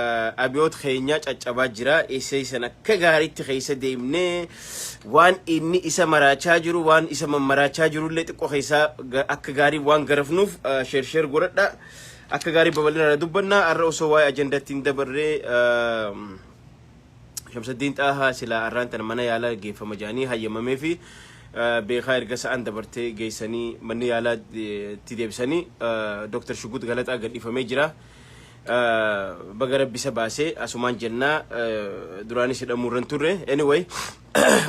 Abiyoot keenyaa caccabaa jira. Isa san akka gaariitti keessa deemnee, waan inni isa maraachaa jiru, waan isa mammaraachaa jirullee xiqqoo keessaa akka gaarii waan garafnuuf, share share godhadha. Akka gaarii babal'ina dubbanna. Har'a osoo waa'ee ajandaatti hin dabarree, Shamsaddiin Xaahaa silaa arraan tana mana yaalaa geeffama jedhanii hayyamamee fi beekaa erga sa'aan dabartee geessanii manni yaalaa itti deebisanii, Dr. Shugut Galaxaa gadhiifamee jira. Baga Rabbi isa baasee asumaan jennaa, duraanis hidhamuu irra hin turre. Anyway,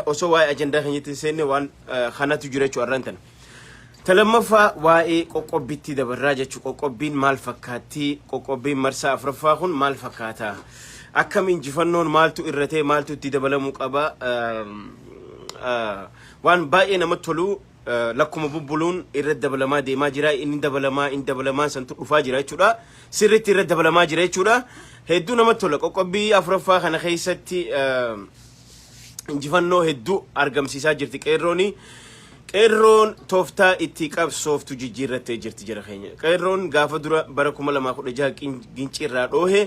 osoo waa'ee ajandaa keenyatti hin seenne, waan kanatu jira jechuudha arraan tana. Ta lammaffaa waa'ee qoqqobbiitti dabarraa jechuudha. Qoqqobbiin maal fakkaatti? Qoqqobbiin marsaa afuraffaa kun maal fakkaata? Akkam injifannoon maaltu irratee, maaltu itti dabalamuu qaba? Waan baay'ee namatti tolu, lakkuma bubbuluun irra dabalamaa deemaa jira. Inni dabalamaa, inni dabalamaa santu dhufaa jira jechuudha. Sirriitti irra dabalamaa jira jechuudha. Hedduu namatti tola. Qoqqobbii afuraffaa kana keessatti injifannoo hedduu argamsiisaa jirti qeerrooni. Qeerroon tooftaa itti qabsooftu jijjiirrattee jirti jira keenya. Qeerroon gaafa dura bara 2016 Gincii irraa dhoohe,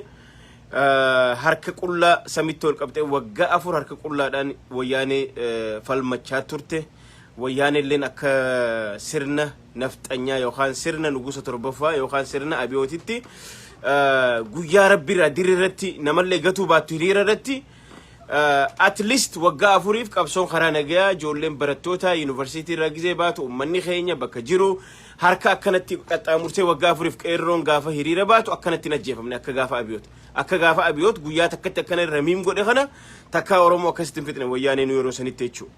harka qullaa samitti ol qabxee waggaa 4 harka qullaadhaan Wayyaanee falmachaa turte. Wayyaanee illeen akka sirna nafxanyaa yookaan sirna nugusa torbaffaa yookaan sirna abiyootitti guyyaa Rabbiirraa dirri irratti namallee gatuu baattu, hiriira irratti at least waggaa 4f qabsoon karaa nagayaa, ijoolleen barattoota yuunivarsiitii irraa gizee baatu, uummanni keenya bakka jiru harka akkanatti qaxxaamursee waggaa 4f qeerroon gaafa hiriira baatu akkanatti hin ajjeefamne akka gaafa abiyoot. Akka gaafa abiyoot guyyaa takkatti akkana irra miim godhe kana takkaa Oromoo akkasitti hin fixne Wayyaaneen yeroo sanitti jechuudha.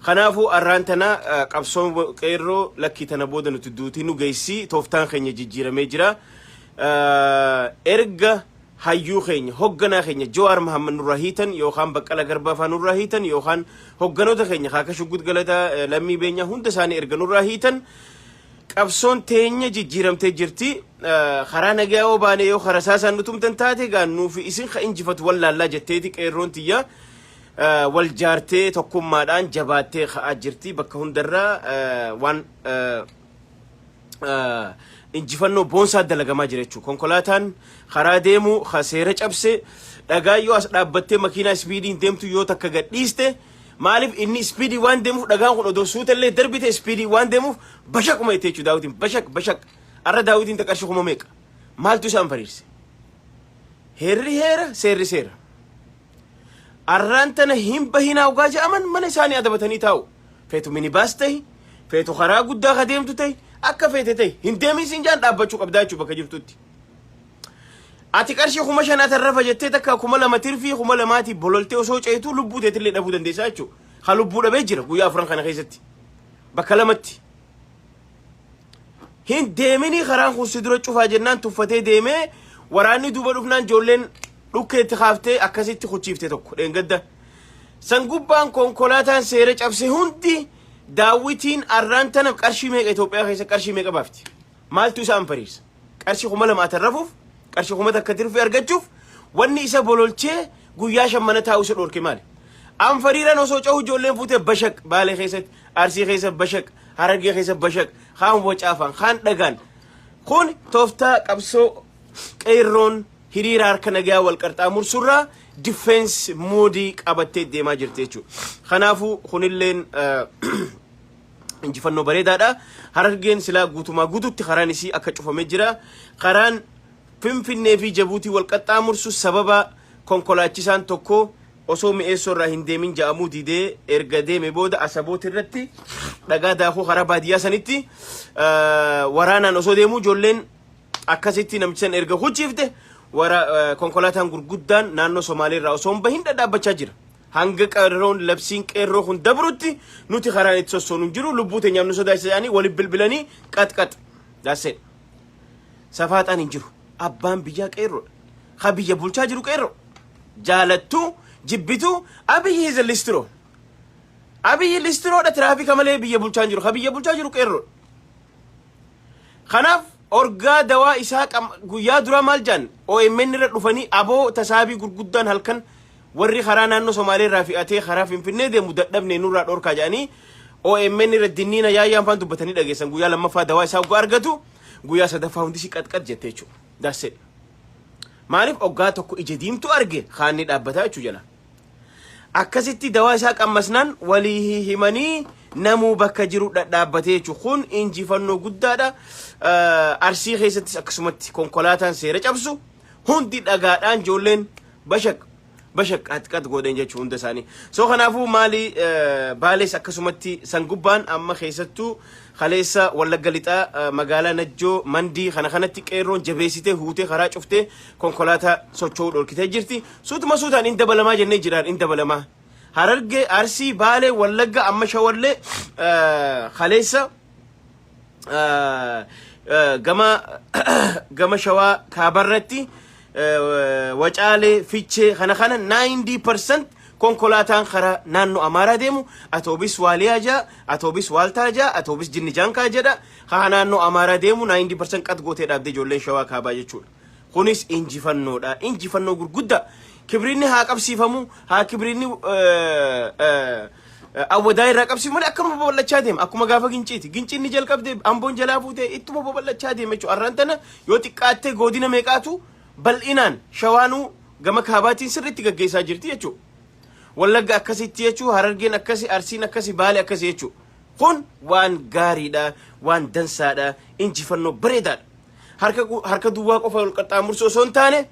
Kanaafuu arraan tana qabsoon qeerroo lakkii tana booda nuti duutii nu geessi, tooftaan keenya jijjiiramee jira. Erga hayyuu keenya, hogganaa keenya Jawaar Mahammad nurraa hiitan, yookaan Baqqala Garbaa faa nurraa hiitan, yookaan hogganoota keenya Kaaka Shuggut Galataa, Lammii Beenyaa, hunda isaanii erga nurraa hiitan, qabsoon teenya jijjiiramtee jirti. Karaa nagaa yoo baane, yoo karaa saasaan nutumtan taate, gaannuu fi isin ka injifatu wallaallaa jetteeti qeerroon tiyya wal jaartee tokkummaadhaan jabaattee ka'aa jirti. Bakka hundarraa waan injifannoo boonsaa dalagamaa jira jechuudha. Konkolaataan karaa deemu ka seera cabse dhagaa yoo as dhaabbattee makiinaa speediin deemtu yoo takka gadhiiste, maaliif inni speedii waan deemuuf, dhagaan kun odoo suutallee darbite speedii waan deemuuf bashaquma itti jechuudha. Daawwitiin bashaq bashaq. Arra daawwitiin ta qarshii 5000 meeqa maaltu isaan fariirse? Heerri heera, seerri seera. Arraan tana hin bahinaa ugaa je'aman mana isaanii adabatanii taa'u. Feetu minibaas tahi, feetu karaa guddaa ka deemtu tahi, akka feete tahi, hin deemin siin jaan dhaabbachuu qabdaa jechuudha bakka jirtutti. Ati qarshii 5000 atarrafa jettee takka 2000 tirfii 2000ti bololtee osoo ceetu lubbuu teetillee dhabuu dandeessaa jechuudha. Ha lubbuu dhabee jira guyyaa 4n kana keessatti. Bakka lamatti. Hin deeminii, karaan kun si dura cufaa jennaan tuffatee deemee, waraanni duuba dhufnaan ijoolleen dhukkeetti kaaftee akkasitti kuchiifte tokko dheengadda. San gubbaan konkolaataan seera cabse hundi daawwitiin arraan tana qarshii meeqa, Itoophiyaa keessa qarshii meeqa baafti? Maaltu isaan fariisa? Qarshii 2000 atarrafuuf, qarshii 1000 tirfii argachuuf wanni isa bololchee guyyaa 5 mana taa'u isa dhorke maali? Anfariiran osoo cahu ijoolleen fuutee bashaq, Baalee keessatti, Arsii keessa bashaq, Harargee keessa bashaq, kaan wacaafaan, kaan dhagaan. Kun tooftaa qabsoo qeerroon hiriira harka nagaa wal qarxaamursurraa defense mode qabattee deemaa jirti jechuudha. Kanaafuu kunilleen injifannoo bareedaadha. Harargeen silaa guutumaa guututti karaan isii akka cufamee jira. Karaan Finfinnee fi Jabuutii wal qaxxaamursu sababa konkolaachisaan tokko osoo Mi'eessoo irraa hin deemin ja'amuu didee erga deeme booda Asaboot irratti dhagaa daakuu karaa baadiyyaa sanitti waraanaan osoo deemuu ijoolleen akkasitti namicha san erga huchiifte, wara konkolaataan gurguddaan naannoo Somaalee irraa osoo hin bahin dhadhaabbachaa jira. Hanga qeerroon labsiin qeerroo kun dabrutti nuti karaan itti sossoonu hin jiru, lubbuu teenyaaf nu sodaachisa jedhanii waliin bilbilanii qaxqax. That's it. Safaaxaan hin jiru. Abbaan biyyaa qeerroodha. Ha biyya bulchaa jiru qeerroo. Jaalattuu jibbituu, Abiyyi is a listro. Abiyyi listiroodha, tiraafika malee biyya bulchaa hin jiru. Ha biyya bulchaa jiru qeerroodha. Kanaaf orgaa dawaa isaa guyyaa duraa maal jaan OMN irra dhufanii, aboo tasaabii gurguddaan halkan warri karaa naannoo Somaalee irraa fe'atee karaa Finfinnee deemu dadhabne nurraa dhorkaa jedhanii OMN irra dinniina yaayyaan faan dubbatanii dhageessan. Guyyaa lammaffaa dawaa isaa ugaa argatu, guyyaa sadaffaa hundi si qaxqax jette jechuudha. That's it. Maaliif oggaa tokko ija diimtuu arge kaanni dhaabbataa jechuu jala. Akkasitti dawaa isaa qammasnaan walii himanii namuu bakka jiru dhadhaabbatee jechuudha. Kun injifannoo guddaadha. Arsii keessattis akkasumatti konkolaataan seera cabsu hundi dhagaadhaan ijoolleen bashaq bashaq qaxqax godhan jechuudha hunda isaanii. So kanaafuu maali, Baalees akkasumatti san gubbaan amma keessattuu kaleessa Wallagga Lixaa, magaalaa Najjoo, Mandii kana kanatti qeerroon jabeessitee huutee karaa cuftee konkolaataa socho'uu dhorkitee jirti. Suutuma suutaan in dabalamaa jennee jiraan, in dabalamaa. Harargee, Arsii, Baalee, Wallagga, amma Shawallee kaleessa gama Shawaa kaabarratti Wacaalee, Fichee kana kana 90% konkolaataan karaa naannoo Amaaraa deemu, atoobis Waaliyaa jaa, atoobis Waaltaa jaa, atoobis Jinni Jaankaa jedha, haa naannoo Amaaraa deemu 90% qat gootee dhaabdee ijoolleen Shawaa kaabaa jechuudha. Kunis injifannoodha. Injifannoo gurguddaa. Kibriinni haa qabsiifamu, haa kibriinni awwadaa irraa qabsiifamu malee akkanuma babal'achaa deema. Akkuma gaafa Ginciiti. Ginciin ni jalqabde, Amboon jalaa fuutee ittuma babal'achaa deema jechuudha. Arraan tana yoo xiqqaattee godina meeqaatu bal'inaan Shawaanuu gama kaabaatiin sirriitti gaggeessaa jirti jechuudha. Wallagga akkasitti jechuudha, Harargeen akkasi, Arsiin akkasi, Baale akkasi jechuudha. Kun waan gaariidha, waan dansaadha, injifannoo bareedaadha. Harka duwwaa qofa wal qaxxaamursuu osoo hin taane,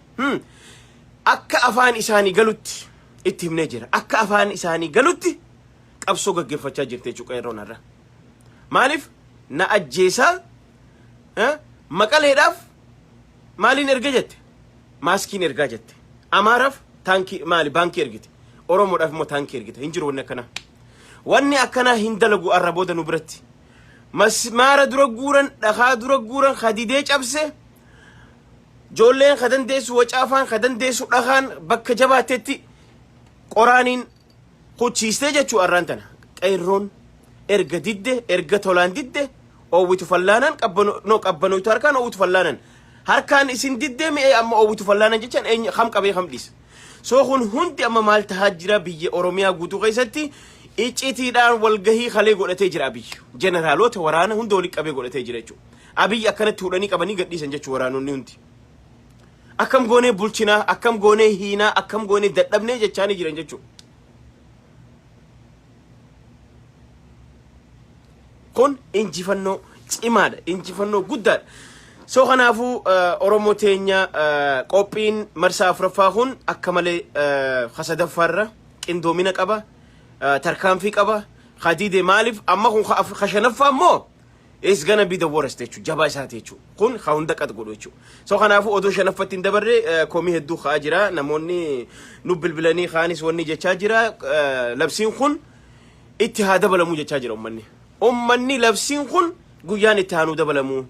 akka afaan isaanii galutti itti himnee jira. Akka afaan isaanii galutti qabsoo gaggeeffachaa jirti jechuudha qeerroon har'a. Maaliif na ajjeesaa Maqaleedhaaf maaliin erga jette? Maaskiin ergaa jette. Amaaraaf taankii maali baankii ergite. Oromoodhaaf immoo taankii ergite. Hin jiru wanni akkanaa. Wanni akkanaa hin dalagu arra booda nu biratti. Masmaara dura guuran, dhakaa dura guuran, kadidee cabse, ijoolleen ka dandeessu wacaafaan, ka dandeessu dhakaan, bakka jabaattetti qoraaniin kuchiistee jechuu arraan tana. Qeerroon erga didde, erga tolaan didde, oowwitu fallaanaan no qabbanoytu harkaan, oowwitu fallaanan. Harkaan isin diddee mi'ee amma oowwitu fallaanan jechaan eenyu kam qabee kam dhiisa. So kun hundi amma maal tahaa jira? Biyya Oromiyaa guutuu keessatti iccitiidhaan walgahii kalee godhatee jira Abiyyi. Jeneraalota waraana hunda walitti qabee godhatee jira jechuudha. Abiyyi akkanatti hudhanii qabanii gadhiisan jechuudha waraanonni hundi. Akkam goonee bulchinaa, akkam goonee hiinaa, akkam goonee dadhabnee jechaanii jiran jechuudha. Kun injifannoo cimaadha, injifannoo guddaadha. So kanaafuu Oromoo teenya, qophiin marsaa afuraffaa kun akka malee kasadaffaarra qindoomina qaba, tarkaanfii qaba. Kadiide maaliif amma kun ka shanaffaa immoo is gonna be the worst jechuudha, jabaa isaati jechuudha. Kun ka hunda qat godhu jechuudha. So kanaafuu odoo shanaffatti hin dabarre komii hedduu ka'aa jira. Namoonni nu bilbilanii kaanis wanni jechaa jira. Labsiin kun itti haa dabalamuu jechaa jira ummanni. Ummanni labsiin kun guyyaan itti haanuu dabalamuu.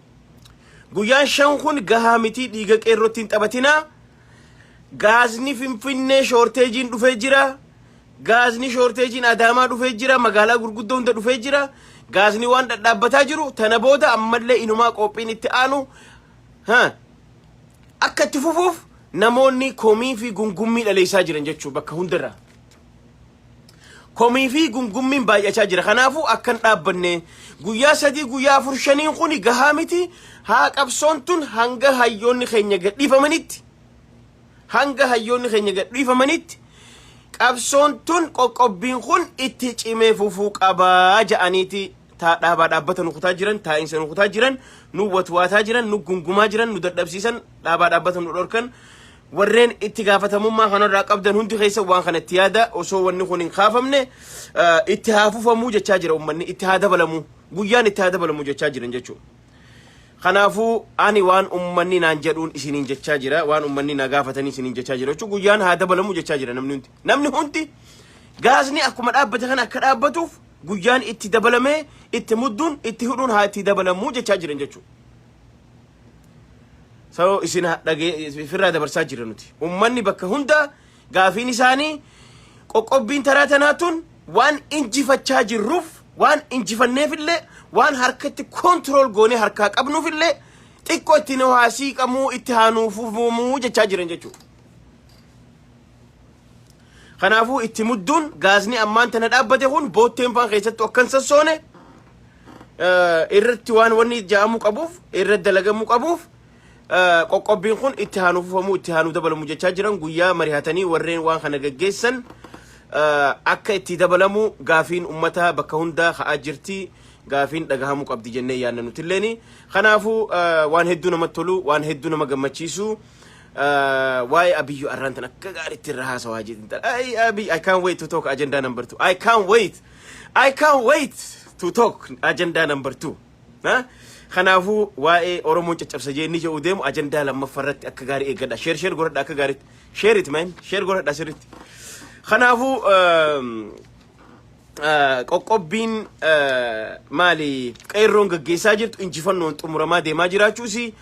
Guyyaan 5 kun gahaa miti, dhiiga qeerrootti hin taphatinaa. Gaazni Finfinnee shortageiin dhufee jira. Gaazni shortageiin Adaamaa dhufee jira. Magaalaa gurguddoo hunda dhufee jira. Gaazni waan dhadhaabbataa jiru tana booda ammallee inumaa qophiin itti aanu akka itti fufuuf namoonni komii fi gungummii dhaleessaa jiran jechuu bakka hundarraa. Komii fi gungummiin baay'achaa jira. Kanaafuu akkan dhaabbanne guyyaa 3, guyyaa 4, 5n kuni gahaa miti. Haa qabsoon tun hanga hayyoonni keenya gadhiifamanitti, hanga hayyoonni keenya gadhiifamanitti qabsoon tun, qoqqobbiin kun itti cimee fufuu qabaa ja'aniiti dhaabaa dhaabbata nu kutaa jiran, taa'insa nu kutaa jiran, nu watwaataa jiran, nu gungumaa jiran, nu dadhabsiisan, dhaabaa dhaabbata nu dhorkan. Warreen itti gaafatamummaa kanarraa qabdan hundi keessa waan kanatti yaada. Osoo wanni kun hin kaafamne itti haa fufamuu jechaa jira ummanni, itti haa dabalamuu, guyyaan itti haa dabalamuu jechaa jiran jechuudha. Kanaafuu ani waan ummanni naan jedhuun isiniin jechaa jira, waan ummanni na gaafatanii isiniin jechaa jira jechuudha. Guyyaan haa dabalamuu jechaa jira namni hundi. Namni hundi gaazni akkuma dhaabbate kana akka dhaabbatuuf guyyaan itti dabalamee itti mudduun itti hidhuun haa itti dabalamuu jechaa jiran jechuudha. So isin dhagee ofirraa dabarsaa jira nuti. Ummanni bakka hunda gaafiin isaanii qoqqobbiin taraa tanaa tun waan injifachaa jirruuf, waan injifanneefillee, waan harkatti control goonee harkaa qabnuufillee xiqqoo itti nu haa siiqamuu, itti haa nuufufamuu jechaa jiran jechuudha. Kanaafuu itti mudduun gaazni ammaan tana dhaabbate kun bootteen faan keessattuu akkan sassoone irratti waan wanni ja'amuu qabuuf, irratti dalagamuu qabuuf. Qoqqobbiin kun itti haanuu fufamuu, itti haanuu dabalamu jechaa jiran. Guyyaa mari'atanii warreen waan kana gaggeessan akka itti dabalamu gaafiin ummata bakka hundaa ka'aa jirti. Gaafiin dhagahamuu qabdi jennee yaadna nutilleeni. Kanaafuu waan hedduu namatti tolu, waan hedduu nama gammachiisu, waa'ee Abiyyu arraan tan akka gaariitti irra haasawaa jedhin. Ay Abiy, I can't wait to talk agenda number two. I can't wait. I can't wait to talk agenda number two. Ha? Kanaafuu waa'ee Oromoon caccabsa jee inni jedhu deemu ajandaa lammaffaa irratti akka gaarii eeggadha. Share, share godhadha akka gaariitti. Share it, man. Share godhadha sirriitti. Kanaafuu qoqqobbiin maali qeerroon gaggeessaa jirtu injifannoon xumuramaa deemaa jiraachuusi,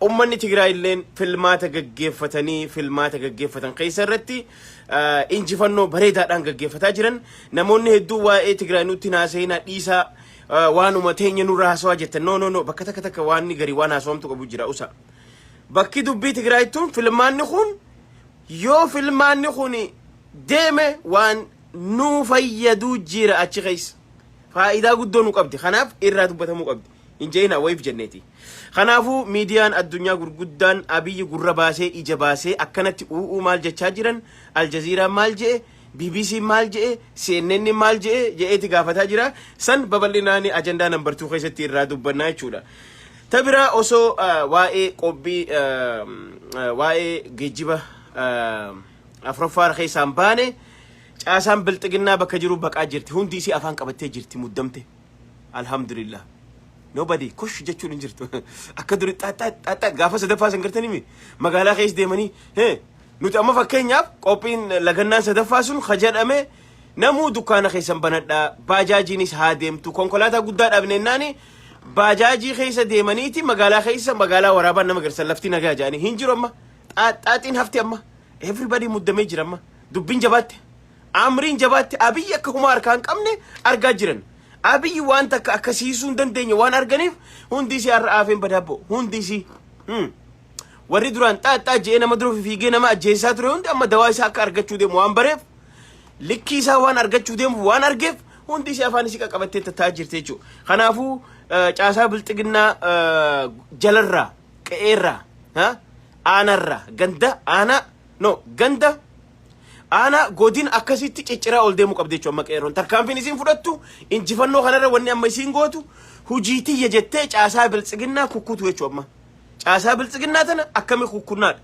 ummanni Tigraay illeen filmaata gaggeeffatanii, filmaata gaggeeffatan keessa irratti injifannoo bareedaadhaan gaggeeffataa jiran. Namoonni hedduu waa'ee Tigraay nutti haasa'inaa, dhiisaa, waanuma teenya nurra haasawaa jettan. No, no, no, bakka takka takka waan garii waan haasawamtu qabu jira. Usa bakki dubbii Tigraay tun filmaanni kun, yoo filmaanni kun deeme waan nu fayyaduu jira achi keessa, faayidaa guddoo nu qabdi. Kanaaf irraa dubbatamuu qabdi hin jeena wayiif jenneeti. Kanaafuu miidiyaan addunyaa gurguddaan Abiyyi gurra baasee ija baasee akkanatti u'uu maal jechaa jiran? Aljaziiraan maal je'e? BBC maal je'e? CNN maal je'e je'eeti gaafataa jira. San babal'inaan ajandaa number two keessatti irraa dubbannaa jechuudha. Ta biraa osoo waa'ee qophii waa'ee geejjiba afuraffaa keessaan baane, caasaan bilxiginnaa bakka jiru baqaa jirti. Hundi isii afaan qabattee jirti, muddamte. Alhamdulillah. Nobody kush jechuun hin jirtu. Akka duri xaaxaa xaaxaa gaafa sadaffaa san gartanii mi magaalaa keessa deemanii nuti amma fakkeenyaaf qophiin lagannaan sadaffaa sun ka jedhame namuu dukkaana keessan banadhaa, baajaajiinis haa deemtu, konkolaataa guddaa dhabneennaani baajaajii keessa deemaniiti magaalaa keessa magaalaa waraabaan nama garsan lafti nagaa jedhanii hin jiru. Amma xaaxiin hafti, amma everybody muddamee jira. Amma dubbiin jabaatte, amriin jabaatte. Abiyyi akka humaa harkaa hin qabne argaa jiran. Abiyyi waan takka akkasiisuu hin dandeenye waan arganiif hundi isii har'a aafeen badaabbo hundi isii. Warri duraan xaaxaa je'ee nama dura fiigee nama ajjeesaa ture hundi amma dawaa isaa akka argachuu deemu waan bareef, likkii isaa waan argachuu deemu waan argeef, hundi isii afaan isii qaqqabattee tattaa'aa jirti jechuudha. Kanaafuu caasaa bilxiginnaa jalarraa, qe'eerraa, aanarraa, ganda aanaa, no, ganda aanaa, godin akkasitti cicciraa ol deemuu qabdi jechuudha. Amma qeerroon tarkaanfiin isiin fudhattu injifannoo kanarra wanni amma isiin gootu hujii tiyya jettee caasaa bilxiginnaa kukkutu jechuudha. Amma caasaa bilxiginnaa tana akkami kukkunnaadha?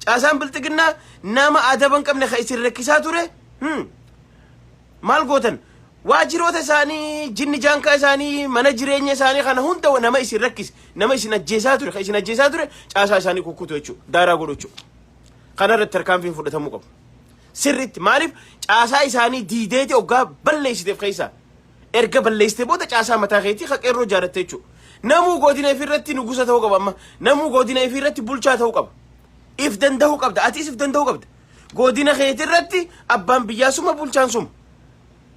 Caasaan bilxiginnaa nama adaba hin qabne ka isin rakkisaa ture maal gootan? Waajjiroota isaanii, jinni jaankaa isaanii, mana jireenya isaanii kana hunda, nama isin rakkise, nama isin ajjeesaa ture, ka isin ajjeesaa ture, caasaa isaanii kukkutu jechuudha, daaraa godhu jechuudha. Kanarratti tarkaanfiin fudhatamuu qabu sirriitti. Maaliif? Caasaa isaanii diideeti hoggaa balleessiteef keessaa erga balleessitee booda caasaa mataa keetii ka qeerroo jaaratte jechuudha. Namuu godina ifii irratti nugusa ta'uu qaba. Amma namuu godina ifii irratti bulchaa ta'uu qaba. If danda'uu qabda, atis if danda'uu qabda. Godina keetii irratti abbaan biyyaa suma, bulchaan suma.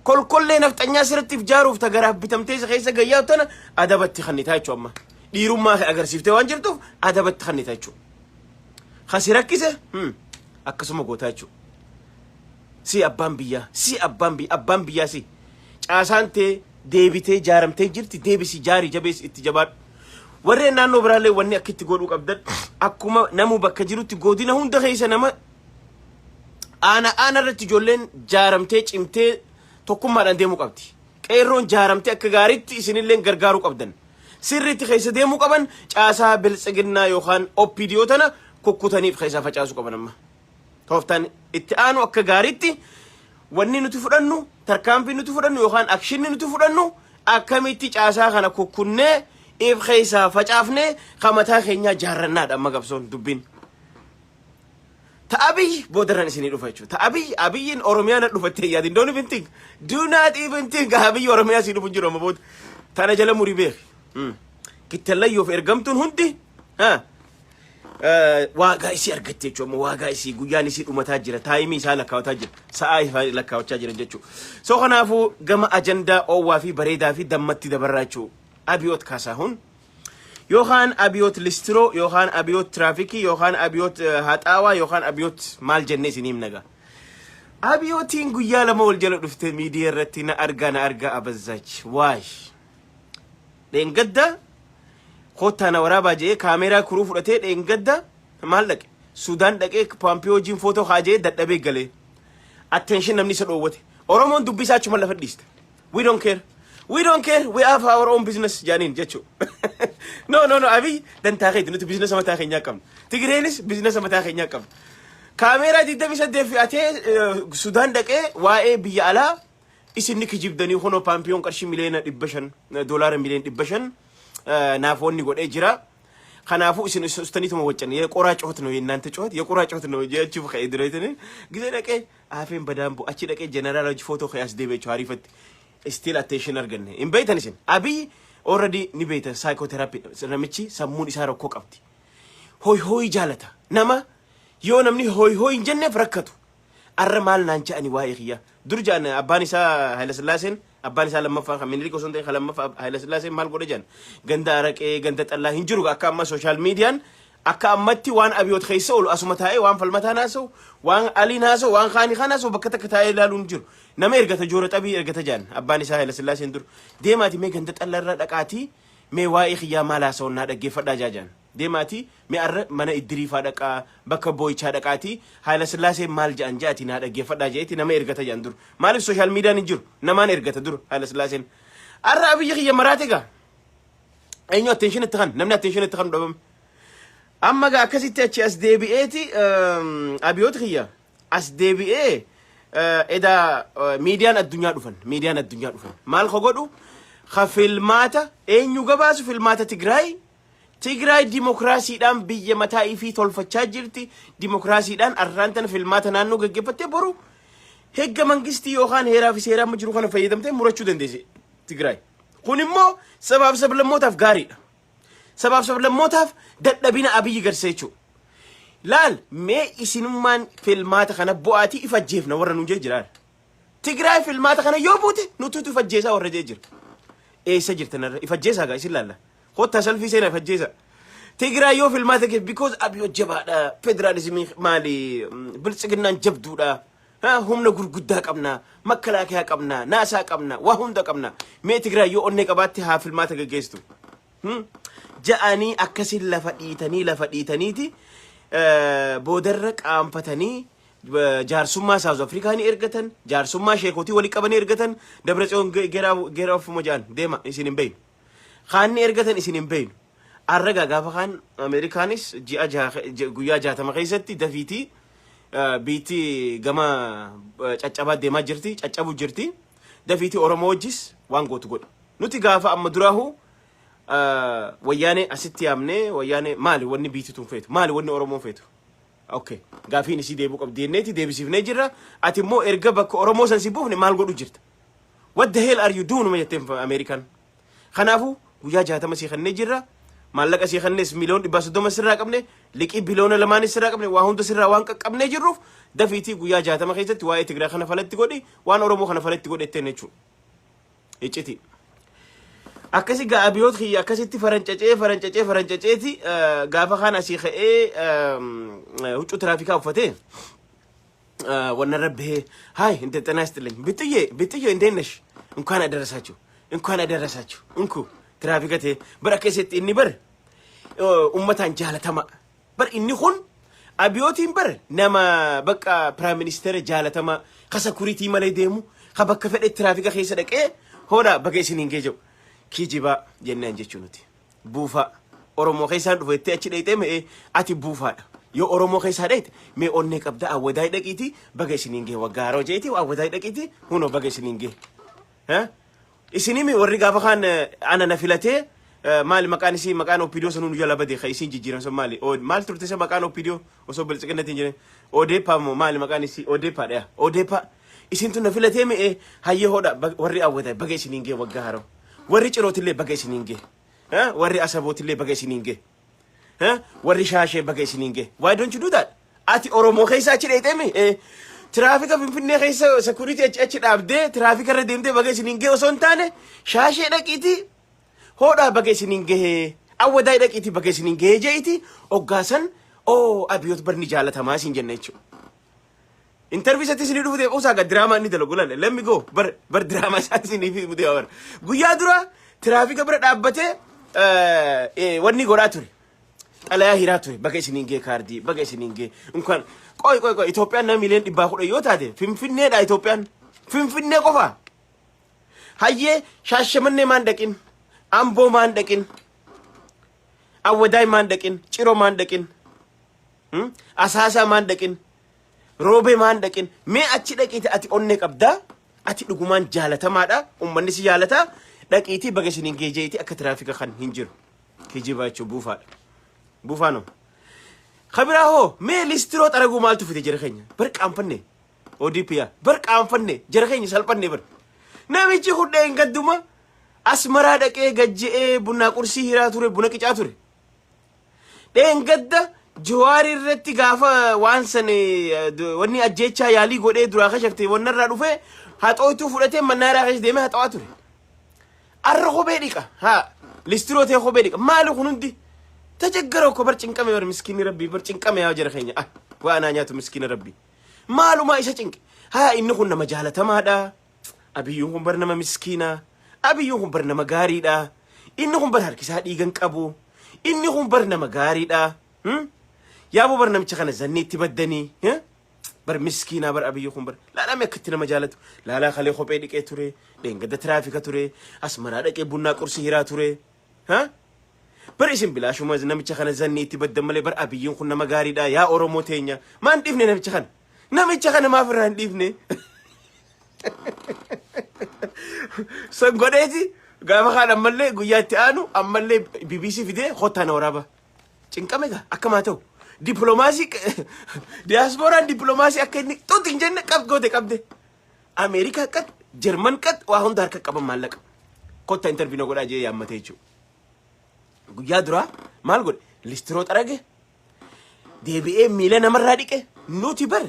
Kolkollee nafxanyaa sirriitti if jaaruuf tagaraaf bitamtee isa keessa gayyaa tana adabatti kannitaa jechuudha. Amma dhiirummaa kee agarsiiftee waan jirtuuf adabatti kannitaa jechuudha. Kasi rakkise akkasuma gootaa jechuudha. Si abbaan biyyaa, si abbaan biyyaa, abbaan biyyaa si. Caasaan tee deebitee jaaramtee jirti, deebisi, jaarii, jabeessi, itti jabaadhu. Warreen naannoo biraallee wanni akka itti godhuu qabdan akkuma namuu bakka jirutti godina hunda keessa nama aana aana irratti ijoolleen jaaramtee cimtee tokkummaadhaan deemuu qabdi. Qeerroon jaaramtee akka gaariitti isinillee gargaaruu qabdan. Sirriitti keessa deemuu qaban. Caasaa biltsiginnaa yookaan OPDO tana kukkutaniif keessaa facaasuu qaban amma. Tooftaan itti aanu akka gaariitti wanni nuti fudhannu, tarkaanfii nuti fudhannu yookaan actionni nuti fudhannu, akkamitti caasaa kana kukkunnee if keessaa facaafnee ka mataa keenyaa jaarrannaadha amma qabsoon dubbiin. Ta Abiy boodarran isinii dhufa jechuudha. Ta Abiy, Abiyyiin Oromiyaa na dhufattee yaadin. Don't even think. Do not even think. Abiy Oromiyaa sii dhufu hin jiru amma booda. Tana jala murii beeki. Kittallayyoof ergamtuun hundi waagaa isii argatte jechuudha. Amma waagaa isii guyyaan isii dhumataa jira. Timeii isaa lakkaa'ataa jira. Sa'aa isaa lakkaa'achaa jiran jechuudha. So kanaafuu gama ajandaa oowwaa fi bareedaa fi dammatti dabarraa jechuudha. Abiyoot Kaasaahun yookaan Abiyoot Listiroo yookaan Abiyoot Tiraafikii yookaan Abiyoot Haxaawaa yookaan Abiyoot maal jennee isin himnaga. Abiyootiin guyyaa 2 wal jala dhufte miidiyaa irratti na argaa na argaa abazaach waash. Dheengadda Kottaa na waraabaa jedhee kaameeraa kuruu fudhatee dheengadda maal dhaqe? Sudaan dhaqee Poompiyoo wajjin footoo kaajee dadhabee galee. Attention namni isa dhoowwate. Oromoon dubbii isaa achuma lafa dhiiste. We don't care. We don't care. We have our own business jaaniin jechuu. No, no, no. Abiy, dantaa keeti, nuti business mataa keenyaa qabna. Tigireenis business mataa keenyaa qabna. Kaameeraa 28 fe'atee Sudaan dhaqee waa'ee biyya alaa isin ni kijibdanii, kunoo Paampiyoon qarshii 500,000,000, doolaara 500,000,000 naaf wanni godhee jira. Kanaafuu isin ustaniituma waccan የቆራ ጩኸት ነው የእናንተ ጩኸት የቁራ ጩኸት ነው jechuuf ka'ee dureetini gisee dhaqee afeen badaan bu'u achi dhaqee jeneraal hojii footoo ka'ee as deebi'e jechuudha. Ariifatti still attention arganne hin beeytan. Isin Abiy already ni beeytan, psychotherapy namichi sammuun isaa rakkoo qabdi. Hoy hoy jaalata. Nama yoo namni hoy hoy hin jenneef rakkatu. Arra maal naan je'ani waa'ee kiyya dur ja'an? Abbaan isaa Haayilasillaaseen, abbaan isaa lammaffaa kan Minilik osoo hin ta'in kan lammaffaa Haayilasillaaseen maal godhe jedhan? Ganda araqee, ganda xallaa hin jiru. Akka amma social mediaan, akka ammatti waan Abiyoot keessa oolu asuma taa'ee waan Falmataan haasa'u, waan Aliin haasa'u, waan Kaanii kan haasa'u bakka takka taa'ee ilaaluun hin jiru. Nama ergata, joora xabii ergata jedhan abbaan isaa Haayilasillaaseen dur. Deemaati mee ganda xallaa irra dhaqaatii mee waa'ee kiyyaa maal haasa'u naa dhaggeeffadhaa jaajaan. Deemaati mee arra mana iddiriifaa dhaqaa, bakka boo'ichaa dhaqaatii Haayila Sillaasee maal jedhan jedhati naa dhaggeeffadhaa jedheeti nama ergata jedhan dur. Maaliif? Social mediaan hin jiru, namaan ergata dur Haayila Sillaaseen. Arra Abiyyi kiyya maraate gaa. Eenyu attention itti kan namni attention itti kan dhabame. Amma gaa akkasitti achi as deebi'eeti Abiyoota kiyya as deebi'ee edaa miidiyaan addunyaa dhufan, miidiyaan addunyaa dhufan maal ka godhu ka filmaata eenyu gabaasu? Filmaata Tigraay. Tigraay dimokiraasiidhaan biyya mataa ifii tolfachaa jirti. Dimokiraasiidhaan arraan tana filmaata naannoo gaggeeffattee boru hegga mangistii yookaan heeraa fi seeraa amma jiru kana fayyadamtee murachuu dandeesse Tigraay. Kun immoo sabaaf sablammootaaf gaariidha. Sabaaf sablammootaaf dadhabina Abiyyi garsiisa jechuudha. Laal mee, isinummaan filmaata kana bu'aatii if ajjeefna warra nuun jee jiraan. Tigraay filmaata kana yoo buute nututu if ajjeesaa warra jee jira. Eessa jirtan irra? If ajjeesaa gaa isin laalla. Kottaa salfii seenaa if ajjeesaa. Tigraay yoo filmaata kee, because Abiyyoo jabaadha. Federaalizimii maali? Biltsiginnaan jabduudha. Humna gurguddaa qabna. Makalaakiyaa qabna. Naasaa qabna. Waa hunda qabna. Mee Tigraay yoo onnee qabaatti haa filmaata gaggeessitu. Ja'anii akkasin lafa dhiitanii lafa dhiitaniiti boodarra qaanfatanii jaarsummaa South Afrikaa ni ergatan, jaarsummaa sheekotii walii qabanii ergatan. Dabratsiyoon geeraa ofuma ja'an deema, isin hin beeynu. Kaanni ergatan isin hin beeynu. Arragaa gaafa kaan Ameerikaanis ji'a guyyaa 60 keessatti dafiitii biitti gama caccabaa deemaa jirti, caccabu jirti. Dafiitii Oromoo wajjis waan gootu godhu. Nuti gaafa amma duraahu Wayyaanee asitti yaamnee, Wayyaanee maali wanni biitti tun feetu, maali wanni Oromoon feetu? Okay, gaafiin isii deebuu qabdi jenneeti deebisiifnee jirra. Ati immoo erga bakka Oromoo san si buufne maal godhu jirta? What the hell are you doing ma jetteen Ameerikaan. Kanaafuu guyyaa 60 sii kennee jirra. Maallaqa sii kennees 30 miliyoona sirraa qabne, liqii biliyoona 2 sirraa qabne, waa hunda sirraa waan qaqqabnee jirruuf dafiitii guyyaa 60 keessatti waa'ee Tigraay kana falatti godhi, waan Oromoo kana falatti godhi jetteen jechuudha. Icciti. Akkasi gaa Abiyoot kiyya akkasitti farancacee farancacee farancaceeti gaafa kaan asii ka'ee huccuu tiraafikaa uffatee wanna rabbee ሀይ እንደ ጤና ይስጥልኝ ብጥዬ ብጥዬ እንዴት ነሽ? እንኳን አደረሳችሁ፣ እንኳን አደረሳችሁ። እንኩ tiraafika ta'e bara keessatti inni bar ummataan jaalatama bar. Inni kun Abiyootiin bar nama bakka prime minister jaalatama ka security malee deemu, ka bakka fedhe tiraafika keessa dhaqee hoodha baga isiniin gee jedhu. Kijibaa jennaan jechuu nuti buufaa Oromoo keessaan dhufe jettee achi dhayxee me'ee ati buufaadha. Yoo Oromoo keessaa dhayxe mee onnee qabda Awwadaay dhaqiiti baga isiniin gee waggaa haroo jeeti, Awwadaay dhaqiiti hunoo baga isiniin gee. Isinimi warri gaafa kaan ana na filatee maali maqaan isii? Maqaan OPDO sanuu nu jala bade. Ka isiin jijjiiran sun maali? Maal turte isa maqaan OPDO osoo Biltsiginnatti hin jirin? Odeepaa moo maali maqaan isii? Odeepaa dha. Odeepaa isin tun na filatee mi'ee hayyee hodha warri Awwadaay baga isiniin gee waggaa haroo, warri Cirootillee baga isiniin gee, warri Asabootillee baga isiniin gee, warri Shaashee baga isiniin gee. Why don't you do that? Ati Oromoo keessa achi dheexee mi tiraafika Finfinnee keessa security achi achi dhaabdee tiraafika irra deemtee baga isiniin gee osoo hin taane, Shaashee dhaqiitii hoodhaa baga isiniin gahee, Awwadaay dhaqiitii baga isiniin gahee je'iti oggaasan oo Abiyoot barni jaalatamaa isin jenna jechuudha. Interview isatti isinii dhufu deemu usaa diraamaa inni dalagu lalle. Let me go. Bar bar diraamaa isaa isinii fi deema bar. Guyyaa dura tiraafika bira dhaabbatee Wanni godhaa ture. Xalayaa hiraa ture. Baga isiniin gee kaardii, baga isiniin gee. Unkaan qoy qoy qoy, Itoophiyaan nama miliyoona 110 yoo taate, Finfinneedha Itoophiyaan. Finfinnee qofa. Hayyee, Shaashamannee maan dhaqin? Amboo maan dhaqin? Awwadaay maan dhaqin? Ciroo maan dhaqin? Asaasaa maan dhaqin? Roobee maan dhaqin? Mee achi dhaqiiti, ati onnee qabdaa? Ati dhugumaan jaalatamaadha. Uummanni si jaalataa. Dhaqiitii baga isiniin geejeetii akka tiraafika kan hin jiru. Kijiba jechuun buufaadha. Buufaanoo. Kabiraa hoo, mee listiroo xaraguu maaltu fide jara keenya? Bar qaanfanne. ODP yaa. Bar qaanfanne, jara keenya, salphanne bar. Namichi hudheen gadduma Asmaraa dhaqee gajje'ee bunaa qursii hiraa ture, buna qicaa ture. Dheengadda Jawaar irratti gaafa waan san wanni ajjeechaa yaalii godhee duraa kashafte, wannarraa dhufee haxooytuu fudhatee mannaaraa keessa deemee haxawaa ture. Arra kophee dhiqa. Haa, listiroo ta'e kophee dhiqa. Maali kun hundi? Tajaggara ko bar, cinqame bar, miskiinni rabbii bar cinqame. Yaa jara keenya. Ah, waa anaa nyaatu, miskiina rabbii. Maalumaa isa cinqe? Haa, inni kun nama jaalatamaadha. Abiyyuun kun bar nama miskiina. Abiyyuun kun bar nama gaariidha. Inni kun bar harkisaa dhiigan qabu. Inni kun bar nama gaariidha. Yaaboo bar, namicha kana zanni itti baddanii. Bar miskiinaa bar, Abiyyuu kun bar. Laalaa mee akkatti nama jaalatu. Laalaa, kalee kophee dhiqee ture. Dheengadda tiraafika ture. Asmaraa dhaqee bunnaa qursii hiraa ture. Ha? Bar isin bilaashuma namicha kana zanni itti baddan malee bar Abiyyiin kun nama gaariidha. Yaa Oromoo teenya. Maan dhiifne namicha kana? Namicha kana maaf irraa hin dhiifne? San godheeti gaafa kaan ammallee guyyaa itti aanu ammallee BBC fidee kottaa na waraaba. Cinqame gaa, akkam haa ta'u. Dippiloomaasii diyaaspooraan dippiloomaasii akka inni xuxi hin jenne qab goote qabde. Ameerikaa qad, Jarman qad, waa hunda harka qaban maallaqa. Kottaa interview na godhaa jee yaammatee jechuudha. Guyyaa duraa maal godhe? Listiroo xarage. Deebi'ee miila namarraa dhiqe. Nuti bar.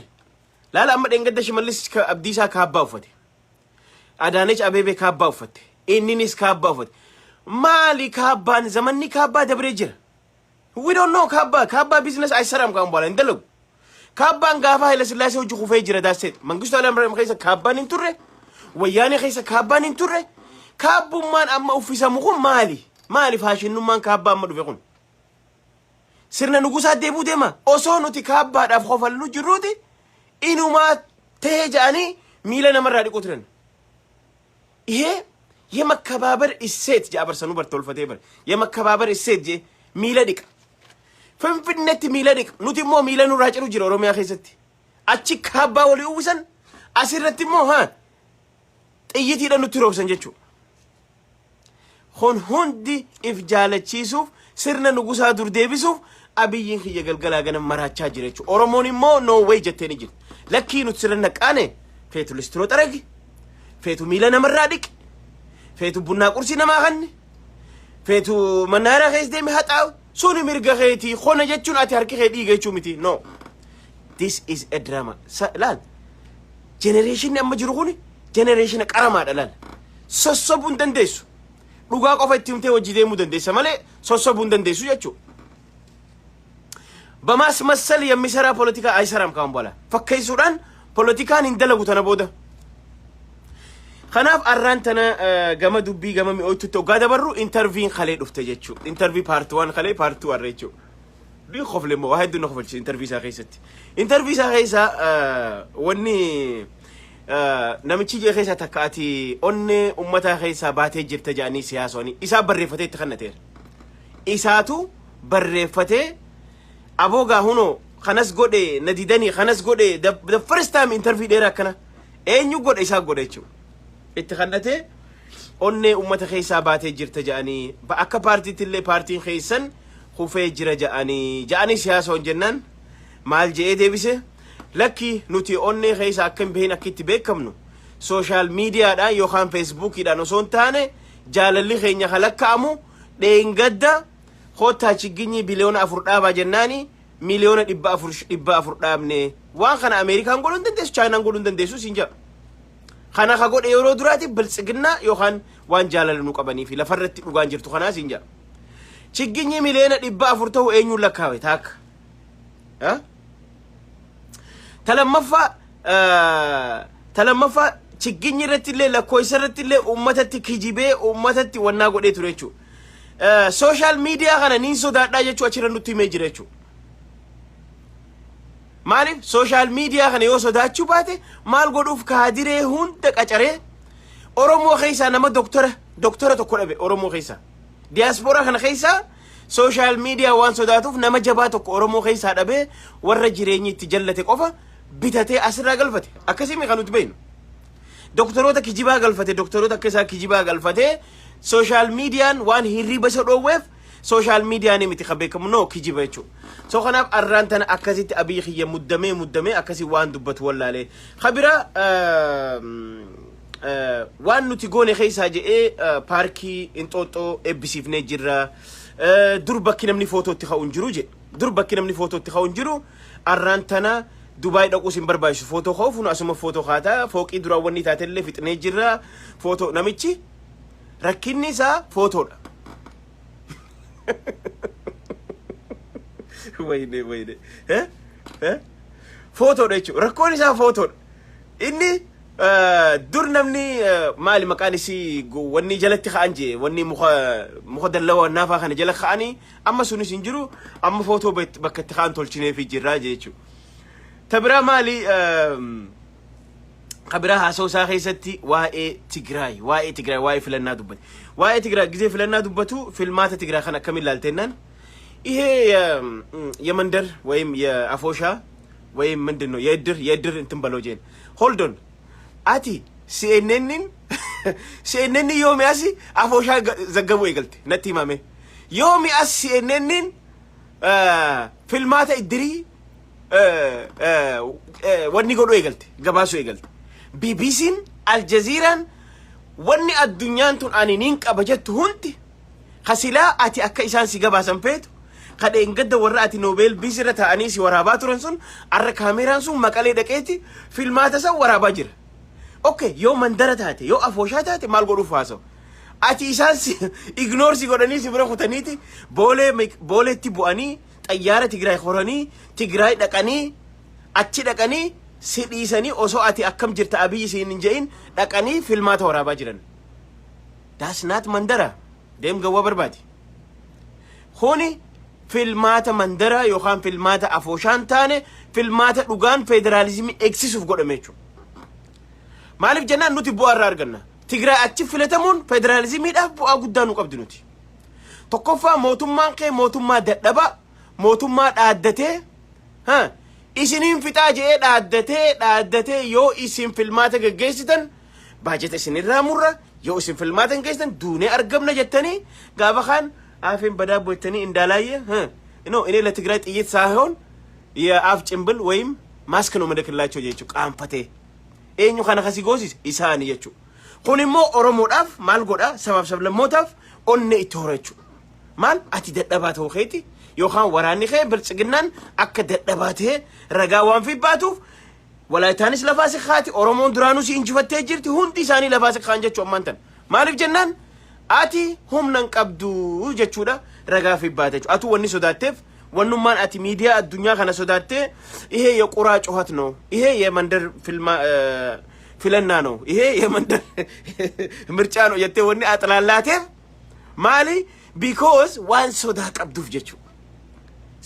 Laala, amma dheengadda Shimallis Abdiisaa kaabbaa uffate. Adaanech Abeebee kaabbaa uffatte. Inninis kaabbaa uffate. Maali kaabbaan? Zamanni kaabbaa dabree jira. We don't know kaabbaa. Kaabbaa business አይሰራም ካሁን በኋላ hin dalagu. Kaabbaan gaafa Haile Sillaasee hojii kufee jira daasseet. Mangistu Hayilamaariyaam keessa kaabbaan hin turre. Wayyaanee keessa kaabbaan hin turre. Kaabbummaan amma uffisamu kun maali? Maali faashinnummaan kaabbaa amma dhufe kun? Sirna nugusaa deebuu deema. Osoo nuti kaabbaadhaaf kofallu jirruuti inumaa ta'ee ja'anii miila namarraa dhiquu turan. ይሄ የመከባበር እሴት jedha barsanuu bar tolfatee bar የመከባበር እሴት jee miila dhiqa. Finfinneetti miila dhiqa. Nuti immoo miila nurraa ciru jira Oromiyaa keessatti. Achi kaabbaa walii uwwisan, asirratti immoo haa xiyyitiidha nutti roobsan jechuudha. Kun hundi if jaalachiisuuf, sirna nugusaa dur deebisuuf Abiyyiin kiyya galgalaa gana maraachaa jira jechuudha. Oromoon immoo no way jettee ni jirti. Lakkii, nuti sirna naqaane, feetu listiroo xaragi, feetu miila namarraa dhiqi, feetu bunnaa qursii namaa kanni, feetu mannaaraa keessa deeme haxaa'u, suni mirga keetii. Kona jechuun ati harki kee dhiiga jechuu miti. No. This is a drama. Laal. Generationni amma jiru kuni generationa qaramaadha, laal. Sossobuu hin dandeessu. Dhugaa qofa itti himtee hojii deemuu dandeessa malee sossobuu hin dandeessu jechuudha. በማስመሰል የሚሰራ ፖለቲካ አይሰራም ካሁን በኋላ። Fakkeessuudhaan poolitikaan hin dalagu tana booda. Kanaaf arraan tana gama dubbii gama mi'ooytutti hoggaa dabarru, interviewn kalee dhufte jechuudha. Interview part one kalee, part two har'a jechuudha. Ni kofle immoo, waa hedduu na kofalchise interview isaa keessatti. Interview isaa keessa wanni namichi jee keessa takka, ati onnee ummataa keessaa baatee jirta jedhanii siyaasonni isaa barreeffatee itti kennateera. Isaatu barreeffatee aboo gaa hunoo kanas godhe na didanii kanas godhe. The first time interview dheeraa akkana eenyu godhe? Isaa godhe jechuudha. Itti kannatee onnee ummata keessaa baatee jirta jedhanii, akka paartiitti illee paartiin keessan kufee jira jedhanii siyaasa jennaan maal je'ee deebise? Lakki, nuti onnee keessa akka hin bahin akka itti beekamnu social mediadhaan yookaan Facebookiidhaan osoo hin taane, jaalalli keenya kalakka'amu dheengadda koottaa chigginyii 4 biliyoona dhaabaa jennaani 400 miliyoona dhaabne. Waan kana Ameerikaan godhuu hin dandeessu, Chaayinaan godhuu hin dandeessu siin jedha. Kana ka godhe yeroo duraati biltsiginnaa yookaan waan jaalala nu qabanii fi lafarratti dhugaan jirtu kanaa siin jedha. Chigginyii 400 miliyoona ta'u eenyuun lakkaawe taakka? Ta lammaffaa, chigginyi irratti illee, lakkoofsa irratti illee uummatatti kijibee uummatatti wannaa godhee ture jechuudha. Social media kana niin sodaadhaa jechuu achirra nutti himee jira jechuudha. Maaliif social media kana yoo sodaachuu baate, maal godhuuf kaadiree hunda qacaree Oromoo keessaa nama doktora tokko dhabe? Oromoo keessaa, diyaaspooraa kana keessaa social media waan sodaatuuf nama jabaa tokko Oromoo keessaa dhabee, warra jireenyi itti jallate qofa bitatee asirraa galfate. Akkasii kan nuti beeknu. Doktoroota kijibaa galfate, doktoroota akka isaa kijibaa galfatee, social mediaan waan hirriba isa dhoowweef social mediaan miti kan beekamu, no, kijiba jechuudha. So kanaaf arraan tana akkasitti Abiyyi kiyya muddamee muddamee akkasii waan dubbatu wallaalee. Kabira waan nuti goone keessaa jedhee paarkii Inxooxxoo eebbisiifnee jirra. Dur bakki namni footoo itti ka'u hin jiru jedhe. Dur bakki namni footoo itti ka'u hin jiru. Arraan tana Dubaay dhaquus hin barbaachisu footoo ka'uuf, nu asuma footoo kaataa. Fooqii duraan wanni taatellee fixnee jirra. Footoo namichi rakkinni isaa footoodha. Wayne wayne. Footoodha jechuudha. Rakkoon isaa footoodha. Inni dur namni maali maqaan isii wanni jalatti ka'an jee, wanni muka dallawaa naafaa kana jala ka'anii, amma sunis hin jiru, amma footoo bakka itti ka'an tolchineefii jirraa jee jechuudha. Ta biraa maali? Kabiraa haasa'u isaa keessatti waa'ee Tigraay, waa'ee filannaa dubbate. Waa'ee Tigraay gizee filannaa dubbatu, filmaata Tigraay kan akkamiin ilaaltennaan, ይሄ የመንደር ወይም የአፎሻ ወይም ምንድን ነው የእድር እንትን በለው jeen. Hold on, ati CNN yoomi as afooshaa zaggabuu eegalte? Natti himame, yoomi as CNNin filmaata iddirii wanni godhuu eegalte, gabaasuu eegalte? BBC'n, Aljaziiraan, wanni addunyaan tun ani niin qaba jettu hundi kasilaa ati akka isaan si gabaasan feetu, kadheen gadda warra ati Nobel Peace irra taa'anii si waraabaa turan sun, arra kaameraan sun Maqalee dhaqeeti filmaata san waraabaa jira. Okay, yoo mandara taate, yoo afooshaa taate, maal godhuuf haasa'u? Ati isaan si ignore si godhanii si bira kutaniiti Boolee Booleetti bu'anii, xayyaara Tigraay horanii, Tigraay dhaqanii, achi dhaqanii si dhiisanii, osoo ati akkam jirta Abiyyi siin hin je'in dhaqanii filmaata waraabaa jiran. That's not mandara. Deem gawwaa barbaadi. Kuni filmaata mandara yookaan filmaata afooshaan taane, filmaata dhugaan federaalizimii eegsisuuf godhame jechuudha. Maaliif jennaan, nuti bu'aa irraa arganna. Tigraay achi filatamuun federaalizimiidhaaf bu'aa guddaa nu qabdi nuti. Tokkoffaa, mootummaan kee mootummaa dadhabaa, mootummaa dhaaddatee, ha, isiniin fixaa jedhee dhaaddatee dhaaddatee, yoo isin filmaata geggeessitan baajeta isinirraa murra, yoo isin filmaata hin geessitan duunee argamna jettanii, gaafa kaan አፌን በዳቦ jettanii እንዳላየ no እኔ ለትግራይ ጥይት ሳይሆን የአፍ ጭንብል ወይም ማስክ ነው ምልክላቸው jechuu. Qaanfatee eenyu kana kasi goosise? Isaani jechuu. Kun immoo Oromoodhaaf maal godha? Sabaaf sablammootaaf onne itti hora jechuu. Maal, ati dadhabaa ta'uu keeti yookaan waraanni kee Biltsiginnaan akka dadhabaa ta'e ragaa waan fi baatuuf, Walaayitaanis lafaa si kaati, Oromoon duraanuu si injifattee jirti, hundi isaanii lafaa si kaan jechuu ammaan tan. Maaliif jennaan, ati humna hin qabdu jechuudha, ragaa fi baate jechuudha. Atu wanni sodaatteef, wannummaan ati miidiyaa addunyaa kana sodaattee, ይሄ የቁራ ጩኸት ነው፣ ይሄ የመንደር ፊልማ ፊለና ነው፣ ይሄ የመንደር ምርጫ ነው jettee wanni axlaalaateef maali? Because waan sodaa qabduuf jechuudha.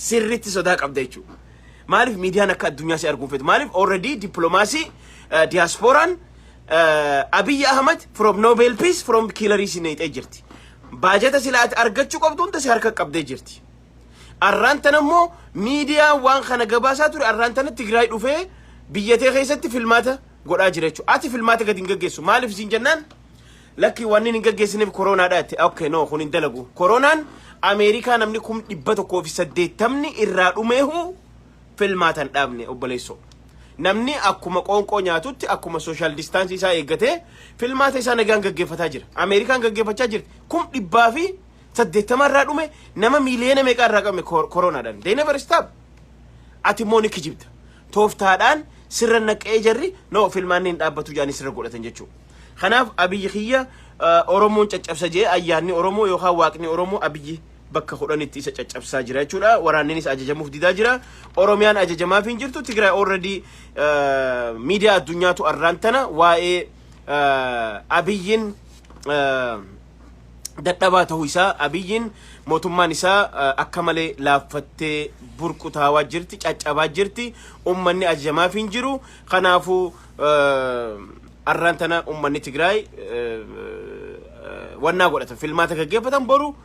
Sirriitti sodaa qabda jechuudha. Maaliif miidiyaan akka addunyaa si arguun feetu? Maaliif already dippiloomaasii diyaaspooraan Abiy Ahmad from Nobel Peace from killerii si neexee jirti. Baajata sila ati argachuu qabdu hunda si harka qabdee jirti. Arraan tana immoo miidiyaan waan kana gabaasaa ture, arraan tana Tigraay dhufee biyyatee keessatti filmaata godhaa jira jechuudha. Ati filmaata gadi hin gaggeessu. Maaliif siin jennaan, lakki wanni hin gaggeessineef koroonaadha jette. Okay, no, kun hin dalagu. Kooroonaan Ameerikaa namni 180,000 irraa dhumeehu filmaata hin dhaabne, obboleessoo. Namni akkuma qoonqoo nyaatutti, akkuma social distance isaa eeggatee filmaata isaa nagaan gaggeeffataa jira. Ameerikaan gaggeeffachaa jirti. 180,000 irraa dhume, nama miiliyoona meeqaa irraa qabme koroonaadhaan. They never stop. Ati immoo ni kijibda. Tooftaadhaan sirra naqee jarri no filmaanni hin dhaabbatu jedhanii sirra godhatan jechuudha. Kanaaf Abiyyi kiyya Oromoon caccabsa jee, ayyaanni Oromoo yookaan Waaqni Oromoo Abiyyi bakka 10tti isa caccabsaa jira jechuudha. Waraanninis ajajamuuf didaa jira. Oromiyaan ajajamaaf hin jirtu. Tigraay already miidiyaa addunyaatu arraan tana waa'ee Abiyyin Dadhabaa ta'uu isaa, Abiyyiin mootummaan isaa akka malee laaffattee burqutaawaa jirti, caccabaa jirti. Ummanni ajajamaaf hin jiru. Kanaafuu arraan tana ummanni Tigraay wannaa godhatan, filmaata gaggeeffatan. Boru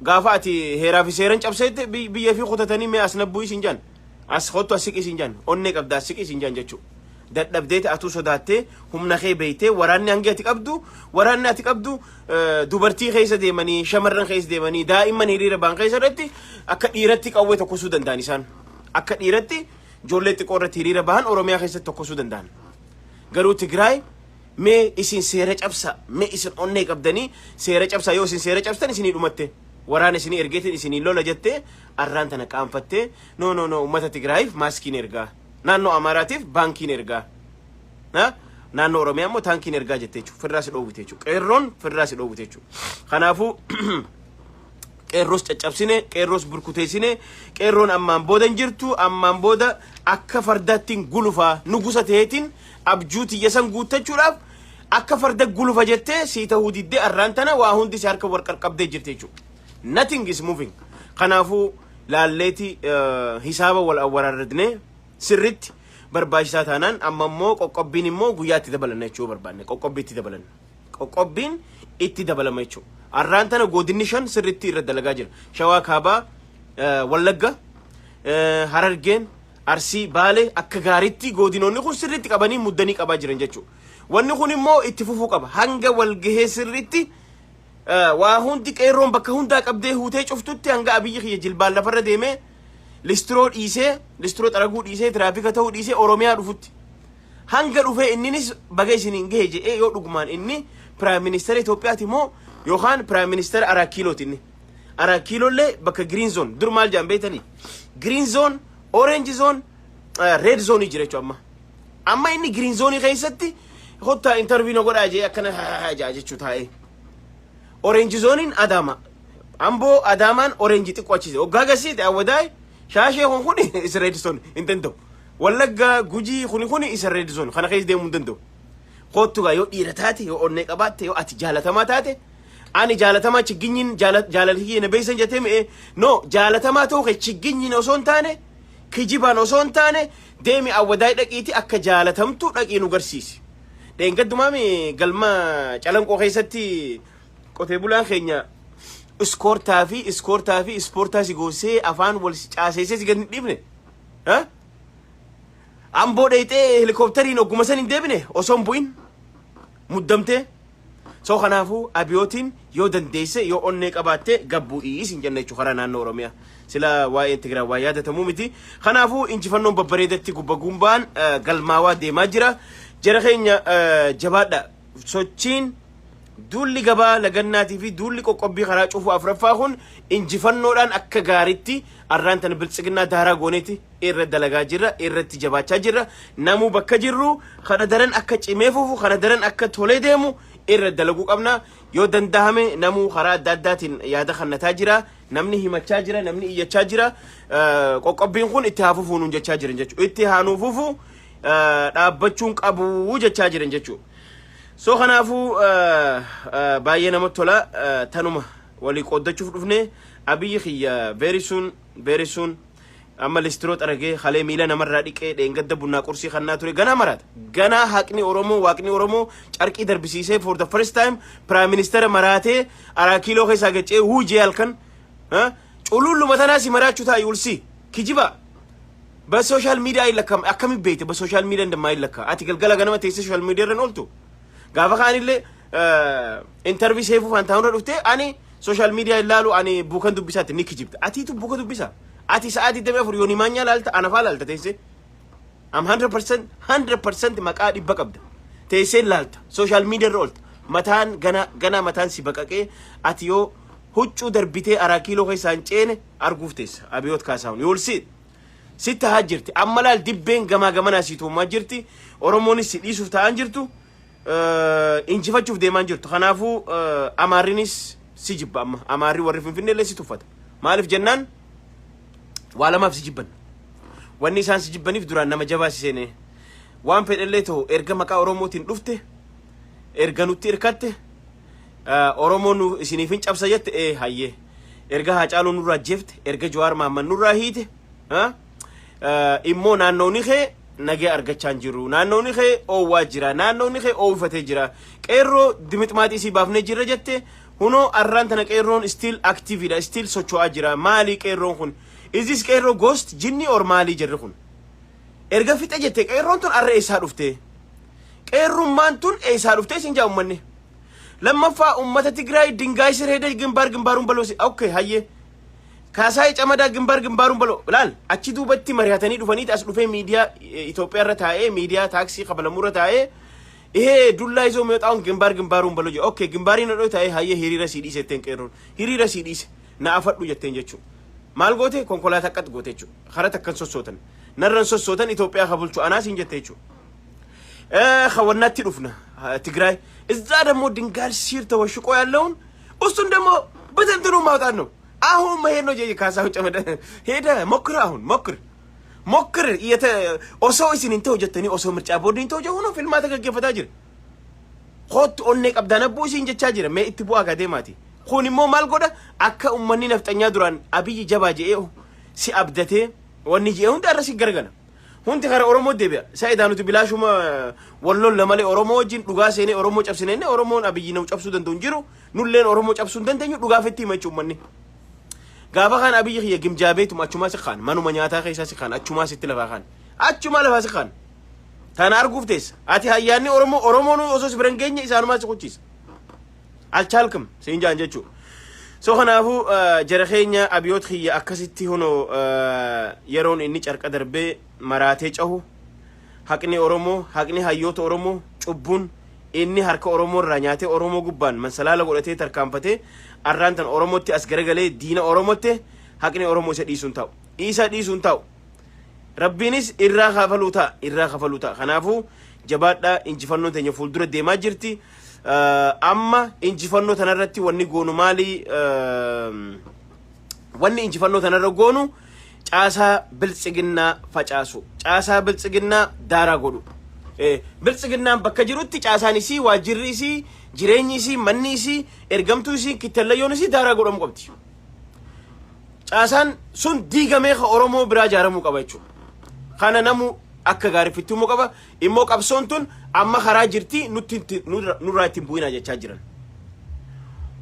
gaafa ati heeraa fi seeran cabseette biyya fi kutatanii, mee as nabbuu isin jaan, as kottu, as siqi isin jaan, onnee qabda, as siqi isin jaan jechuudha. Dadhabdee atuu sodaattee, humna kee beeytee, waraanni hangi ati qabdu, waraanni ati qabdu dubartii keessa deemanii, shamarran keessa deemanii, daa'imman hiriira ba'an keessa irratti akka dhiiratti qawwee tokkosuu danda'an. Isaan akka dhiiratti ijoollee xiqqoo irratti hiriira bahan Oromiyaa keessatti tokkosuu danda'an. Garuu Tigraay, mee isin seera cabsa, mee isin onnee qabdanii seera cabsa. Yoo isin seera cabstan isinii dhumatte. Waraana isinii ergeetiin isinii lola jettee arraan tana qaanfattee, no, no, no, ummata Tigraayiif maaskiin ergaa, naannoo Amaaraatiif baankiin ergaa, naannoo Oromiyaa immoo taankiin ergaa jettee jechuudha. Firraa si dhoowwite jechuudha. Qeerroon firraa si dhoowwite jechuudha. Kanaafuu qeerroos caccabsine, qeerroos burkuteessine. Qeerroon ammaan booda hin jirtu. Ammaan booda akka fardaattiin gulufaa, nugusa ta'eetiin abjuu tiyya san guuttachuudhaaf akka farda gulufa jettee sii ta'uu diddee arraan tana waa hundi si harka wal qarqabdee jirti jechuudha. Nothing is moving. Kanaafuu laalleeti hisaaba wal awwaraarradnee sirritti barbaachisaa taanaan amma immoo qoqqobbiin immoo guyyaa itti dabalanna jechuu barbaanne, qoqqobbii itti dabalanna. Qoqqobbiin itti dabalama jechuudha. Arraan tana godinni shan sirritti irra dalagaa jira. Shawaa Kaabaa, Wallagga, Harargeen, Arsii, Baalee akka gaariitti godinoonni kun sirriitti qabanii muddanii qabaa jiran jechuudha. Wanni kun immoo itti fufuu qaba. Hanga walgahee sirriitti waa hundi qeerroon bakka hundaa qabdee huutee cuftutti, hanga Abiyyi kiyya jilbaan lafarra deemee listiroo dhiisee, listiroo xaraguu dhiisee, tiraafika ta'uu dhiisee Oromiyaa dhufutti. Hanga dhufee inninis baga isiniin gahe jedhee, yoo dhugumaan inni prime ministeera Itoophiyaati moo yookaan prime ministeera Araa Kiilooti inni. Araa Kiiloollee bakka green zone dur maal jedhan beektanii? Green zone, orange zone, red zone jira jechuudha amma. Amma inni green zone keessatti kottaa interview na godhaa jee akkana jaa jechuu taa'ee. Orange zooniin Adaama. Amboo Adaamaan orange xiqqoo achise. Waggaa gasiite Awwadaay Shaashee kun isa red zone hin danda'u. Wallaggaa, Gujii kuni kuni isa red zone kana keessa deemuu hin danda'u. Kottu gaa, yoo dhiira taate, yoo onnee qabaatte, yoo ati jaalatamaa taate, ani jaalatamaa chigginyiin jaalalli na beeysan jettee mi'ee, no, jaalatamaa ta'uu kee chigginyiin osoo hin taane, kijibaan osoo hin taane, deemi Awwadaay dhaqiiti akka jaalatamtu dhaqii nu garsiisi. Dheengaddumaami galma Calanqoo keessatti qotee bulaan keenya iskoortaa fi iskoortaa fi ispoortaa si goosee afaan wal caaseessee si gad hin dhiifne. Amboo dheeyxee helikooптariin ogguma san hin deebine osoo hin bu'in muddamtee. So kanaafuu Abiyootiin yoo dandeesse, yoo onnee qabaatte, gabbu'ii isin jenna jechuudha karaa naannoo Oromiyaa. Sila waa'een Tigraay waa yaadatamuu miti. Kanaafuu injifannoon babbareedatti gubba gumbaan galmaawaa deemaa jira. Jara keenya, jabaadha. Sochiin duulli gabaa lagannaatii fi duulli qoqqobbii karaa cufuu afuraffaa kun injifannoodhaan akka gaariitti arraan tana Biltsiginnaa daaraa gooneeti irra dalagaa jirra, irratti jabaachaa jirra. Namuu bakka jirru kana daran akka cimee fufu, kana daran akka tolee deemu irra dalaguu qabna. Yoo dandahame namuu karaa adda addaatiin yaada kannataa jira, namni himachaa jira, namni iyyachaa jira. Qoqqobbiin kun itti haa fufuu nuun jechaa jiran jechuudha. Itti haa nuu fufu, dhaabbachuun qabu jechaa jiran jechuudha. So kanaafuu baay'ee namatti tola. Tanuma walii qooddachuuf dhufne. Abiyyi kiyya very soon, very soon. Amma listiroo xaragee, halee miila namarraa dhiqee, dheengadda bunnaa qursii kannaa ture, ganaa maraata. Ganaa haqni Oromoo, Waaqni Oromoo carqii darbisiisee for the first time prime minister maraatee Araa Kiiloo keessaa gacee huujee halkan cululluma tanaa si maraachuu ta'a yulsi kijiba. Ba social media hin lakka, akkami beekte? Ba social media dammaa hin lakka. Ati galgala ganama teessee social media irra ooltu. Gaafa kaanillee interview Seefuu Faantaahun dhuftee, ani social media hin laalu, ani buukan dubbisaatti ni kijibta. Atiitu buuka dubbisa. Ati sa'aa 24 yoonii maanyaa laalta, anafaa laalta teessee. Am 100% 100% maqaa 100 qabda. Teessee laalta. Social media irra oolta. Mataan gana gana mataan si baqaqee ati yoo huccuu darbitee Araa Kiiloo keessaa hin ceene arguuf teessa. Abiyoot Kaasaahun. You'll see. Sitti haa jirti. Amma laal, dibbeen gamaa gamanaa si tuumaa jirti. Oromoonis si dhiisuuf ta'an jirtu. Injifachuuf deemaa jirtu. Kanaafuu Amaarinis si jibba amma. Amaarri warri Finfinnee illee si tuffata. Maaliif jennaan waa lamaaf si jibban. Wanni isaan si jibbaniif duraan nama jabaa si seenee. Waan fedhallee ta'u erga maqaa Oromootiin dhufte, erga nutti hirkatte, Oromoo nu isiniif hin cabsa jette. Ee, hayyee, erga Haacaaluu nurraa jefte, erga Jawaar Mahammad nurraa hiite, immoo naannooni kee nagee argachaa hin jiru, naannooni kee oowwaa jira, naannooni kee oowwifatee jira, qeerroo dimixmaaxii isii baafnee jirra jette. Hunoo arraan tana qeerroon still activeidha, still socho'aa jira. Maalii qeerroon kun? Is this qeerroo ghost, jinni or maalii jirri kun? Erga fixe jette, qeerroon tun arra eessaa dhufte? Qeerrummaan tun eessaa dhufte isin jaa ummanni. Lammaffaa, ummata Tigraay ድንጋይ ስር ሄደ ግንባር ግንባሩን በለው. Okay, hayyee, Kaasaayii Camadaa ግንባር ግንባሩን በለው. Laal, achi duubatti mari'atanii dhufaniiti as dhufee miidiyaa Itoophiyaa irra taa'ee, miidiyaa taaksii kafalamuu irra taa'ee, ይሄ ዱላ ይዞ የሚወጣውን ግንባር ግንባሩን በለው jedhe. Okay, ግንባariin dhoo taa'ee, hayyee, hiriira sii dhiise jetteen. Qeerroon hiriira sii dhiise, na afadhu jetteen jechuudha. Maal goote? Konkolaataa qat goote jechuudha. Karaa takkan sossootan, narran sossootan, Itoophiyaa ka bulchu anaa siin jette jechuudha. ከወናቲ dhufna ትግራይ እዛ ደግሞ ድንጋይ ሲር ተወሽቆ ያለውን እሱን ደግሞ በትንትኑ ማውጣት ነው። አሁን መሄድ ነው። ካሳሁን ጨመዳ ሄደ ሞክር፣ አሁን ሞክር ሞክር። Osoo isin hin ta'u jettanii, osoo ምርጫ boordiin hin ta'u jedhu filmaata gaggeeffataa jira. Kootu onnee qabdaa nabbuu isin jechaa jira. Mee itti bu'aa gadeemaati. Kun immoo maal godha? Akka uummanni nafxanyaa duraan Abiyyi jabaa je'ee si abdatee wanni je'ee hundi irra si gargala. Hundi kara Oromoo deebi'a. Sa'idaa nuti bilaashuma wallolla malee Oromoo wajjin dhugaa seenee Oromoo cabsinee Oromoon Abiyyi nama cabsuu danda'u hin jiru. Nulleen Oromoo cabsuu hin dandeenyu, dhugaaf itti hima jechuun uummanni. Gaafa kaan Abiyyi kiyya gimjaabeetuma achumaa si kaan, manuma nyaataa keessaa si kaan, achumaa sitti lafaa kaan, achumaa lafaa si kaan. Tana arguuf teessa. Ati hayyaanni Oromoo Oromoon osoo si bira hin geenye isaanumaa si kuchisa. አልቻልክም siin jaan jechuudha. So kanaafuu jara keenya, abiyoot kiyya akkasitti hunoo yeroon inni carqa darbee maraatee cahu, haqni Oromoo, haqni hayyoota Oromoo, cubbuun inni harka Oromoo irraa nyaatee Oromoo gubbaan mansalaala godhatee tarkaanfatee arraan tan Oromootti as garagalee diina Oromootti, haqni Oromoo isa dhiisuun ta'u. Isa dhiisuun ta'u. Rabbiinis irraa kafaluu ta'a, irraa kafaluu ta'a. Kanaafuu jabaadhaa, injifannoon teenya fuuldura deemaa jirti. Amma injifannoo tanarratti wanni goonu maali? Wanni injifannoo tanarra goonu caasaa Biltsiginnaa facaasu, caasaa Biltsiginnaa daaraa godhu. Biltsiginnaan bakka jirutti caasaan isii, waajjirri isii, jireenyi isii, manni isii, ergamtuu isii, kittallayyoon isii daaraa godhamuu qabdi. Caasaan sun diigamee ka Oromoo biraa ijaaramuu qaba jechuudha. Kana namu akka gaariifitti himuu qaba. Immoo qabsoon tun amma karaa jirti, nutti nurraa ittiin bu'inaa jechaa jiran.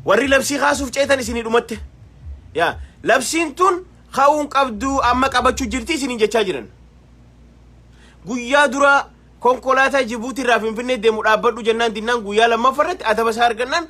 Warri labsii kaasuuf ceetan isinii dhumatte. Yaa, labsiin tun ka'uun qabdu, amma qabachuu jirti isiniin jechaa jiran. Guyyaa dura konkolaataa Jibuutii irraa Finfinnee deemu dhaabbadhu jennaan dinnaan, guyyaa lammaffaa irratti adaba isaa argannaan.